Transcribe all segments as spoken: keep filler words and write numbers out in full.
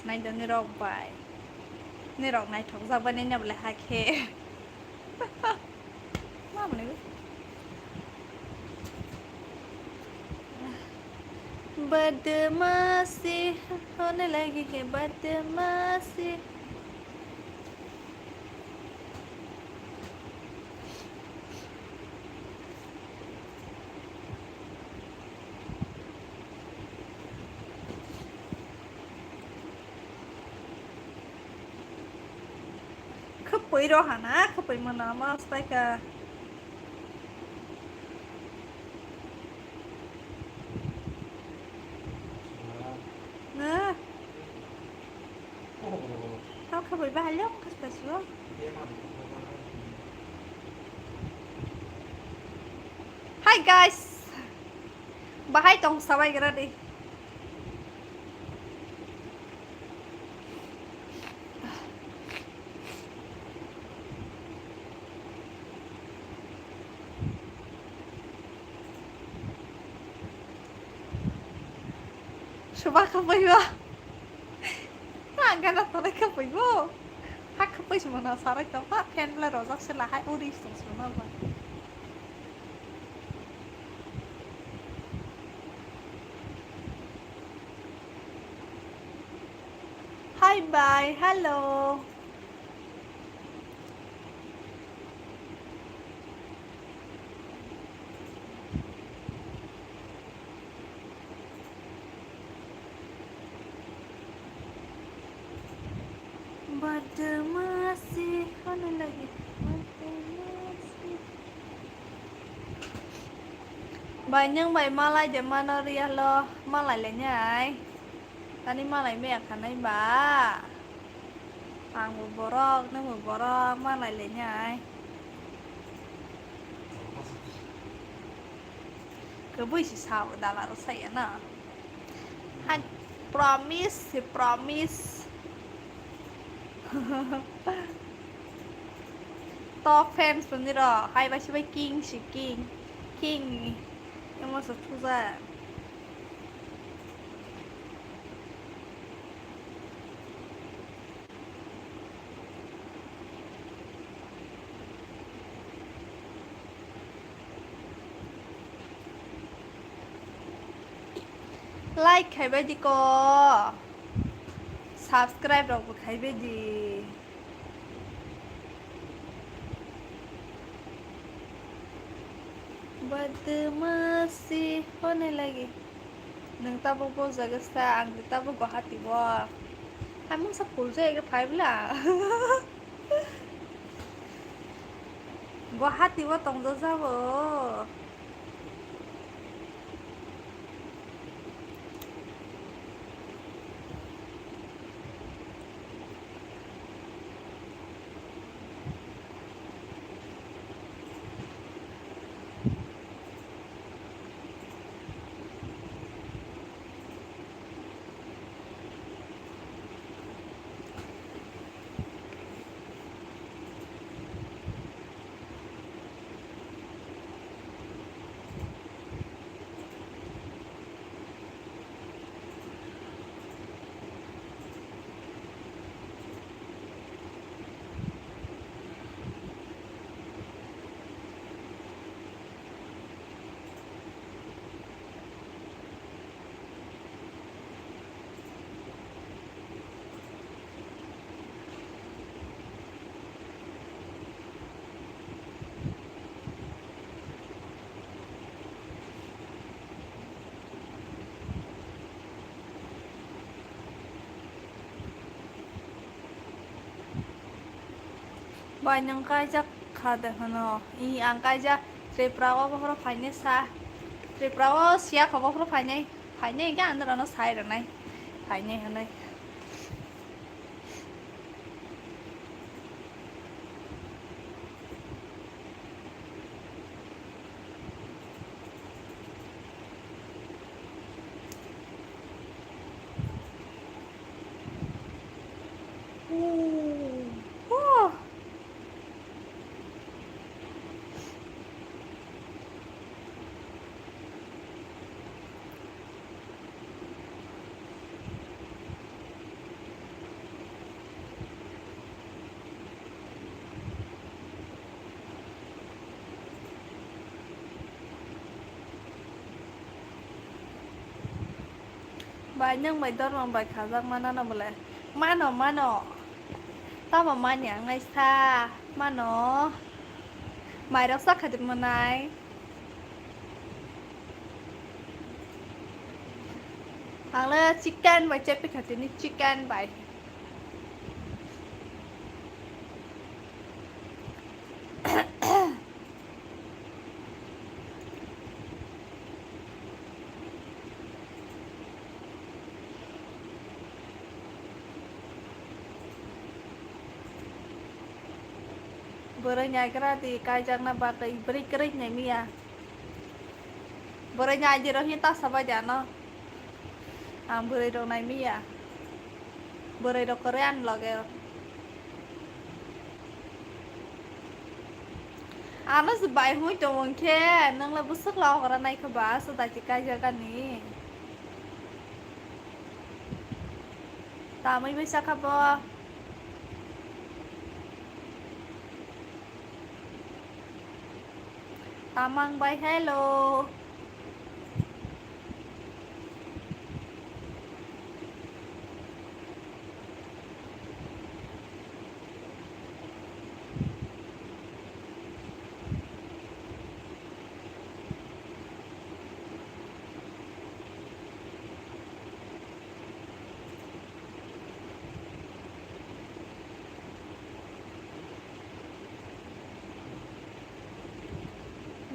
Nai do nirok bai. Nirok naithok jak bai nai nabole hakhe. Ma bole. Badmasi hone lagi hai, badmasi. Khapwi rohana, khapwi mano, ma swpaikha. Na. Tao khapwi bahai leo, khaspa sio. Hi guys. Bahai tong sabai gra di. Suba khapwi ba. Ang gana tole khapwi bo. Ha khapwi simo na sarai tong ha fan le rojak se lahai uri song simo na ba. Hi bye, hello. Badmasi hone lagi. Badmasi. Bai nwng bai malai de mano riya lo, malai le nyai. Tani malai maya khanai ba. Ang bo borok, nwng bo borok, malai le nyai. Kwbwi si sao dala rw saya na. Hai, promise, si promise. Top fans puni ro, hai bai si bai king si king, king ni. Emo sa thuja. Like khaibai di ko, subscribe rok bo khaibai di. Badmasi hone lagi. Nwng tabuk bo jaga sa, ang tabuk Guwahati o. Hai mungsa phul se ege phai bwla. Guwahati o tongja jabo. Bai nwng kaijak kha de hwno? I ang kaijak Tripura o bokhoro phainai sa. Tripura o siya kho bokhoro phainai. Phainai hwnkhe ang norokno sai rwnai. Phainai hwnwi. Bai, nwng bai dormang bai khajak manano bole. Mano, mano. Tamo mani ang naisa. Mano. Mairok sakha di manai. Ang le chicken bai chepi kha tini, chicken bai. Bwrwi naigra di, kaijakna bagwi bwrwi kwrwi nai miya. Bwrwi nai di rohi ta sabai di ano. Ang bwrwi rok nai miya. Bwrwi rok kwrwi ani loge. Ano se bai hui tong wng khe, nang le bwswk la okra nai khe ba, se dati kaijagani. Tamwi bai sakha bo. Tamang bai, hello.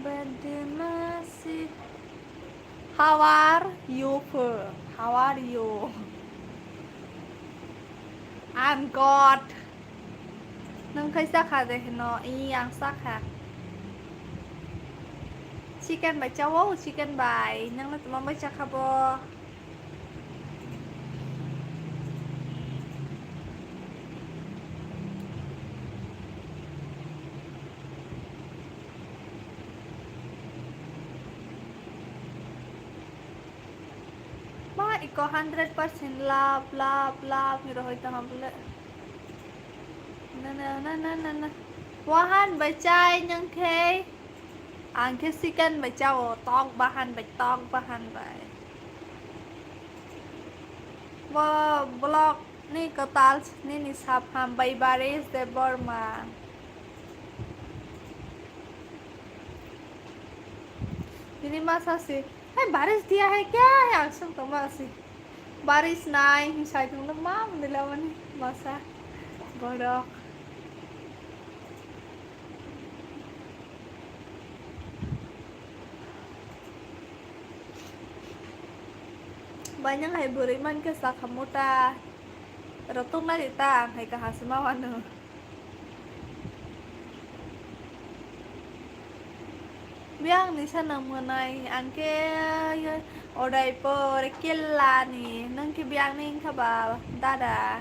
Badmasi. How are you, fool? How are you? I'm God. Nang khai sakha de hino, i ang sakha. Chicken bai chawo, chicken bai. Nang na tuma bai chakha bo. Ma iko hundred percent love, love, love ni rohoi tong bole. Na, na, na, na, na, na. Wahan bai chai nang khe. Ang khe chicken bai chao, tok bahan bai, tok bahan bai. Bo vlog ni kwtal nini sap hambai Baris Debbarma. Nini masa si, "Hai, baris diya hai kya hai?" Ang sung tong ma si. Baris nai, sai tong ma mani lamani masa. Borok. Bai nang hai bwrwi mankhe sakha mota. Rotok nai ta ang hai kaham se ma wano. Biang ni sana mwnai ang khe Udaipur Killa ni, nang khe biang ni wngkha ba dada?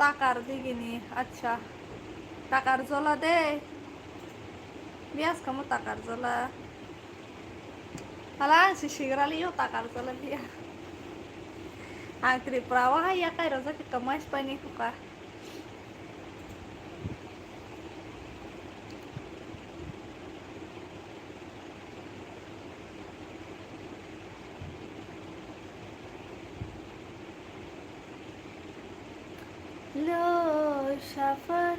Takar digini, acha. Takar jola de. Bias kamu takar jola. Hala ang si sigrali yo takar jola dia. Ang Tripura wa hai ya kai roja ki kamai spai ni kuka. लो सफर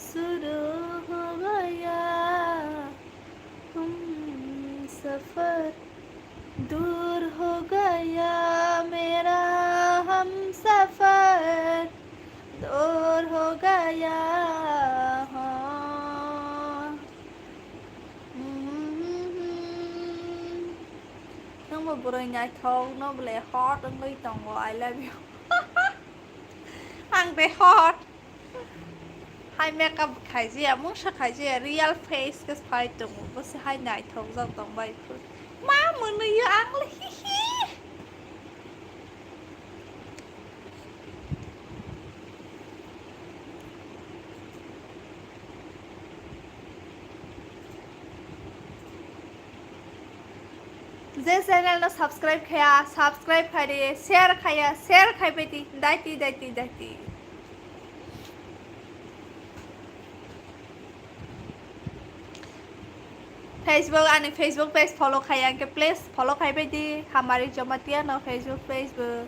शुरू हो गया, हम सफर दूर हो गया, मेरा हम सफर दूर हो गया, हाँ। Nungbo bwrwi naithok no bole hot wngwi tongo, I love you. Ang de hot. Hai makeup khaijaya, mungsa khaijaya, real face khe phai tongo. Bo se hai naithok jak tong bai phuru. Ma mwnwi yo ang le hihi. Je channel no subscribe khaya, subscribe khai di, share khaya, share khai bai di, daiti, daiti, daiti. Facebook, ani Facebook page follow khaya, hwnkhe please follow khai bai di, Hamari Jamatia no Facebook page bo.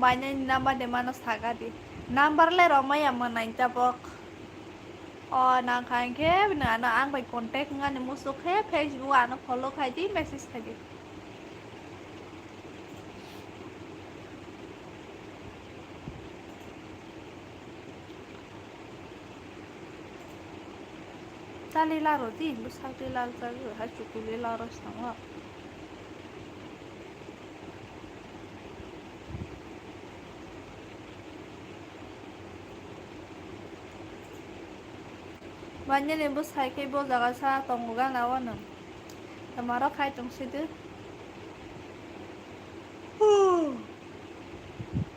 Bainani number de mano saga di. Number le romaya manai tabok. O nang kha hwnkhe bini ano ang bai contact wngani musuk khe Facebook ano follow khai di, message khai di. Tali laro di, bwsak di lal jagwi, hai chukuli laro sango. Banyani bwsai khe bo jaga sa tongo gana o nwng. Tamo rok khai tong sidi.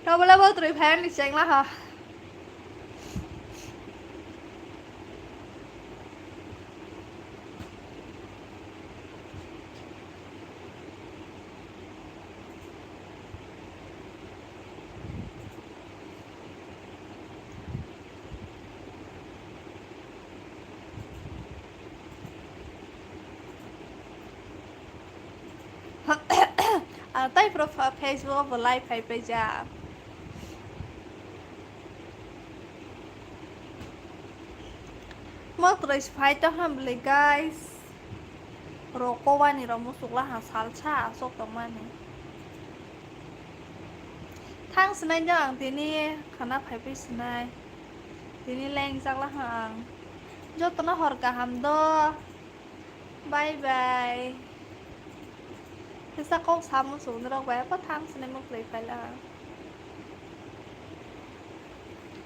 Tabole bo twi phai ani chengla ha. Ang tai pro fa-, Facebook bo live hai paija. Mo twi phai to ham bwle guys. Roko wani rok musuk la ha salsa asok tongmani. Thang sinai do ang tini khana phaiphai sinai. Tini leng jak la ha ang. Jotono hor kaham do. Bye bye. Kisa kok samo sung rok bai apa thang sinai mo play phai la ha.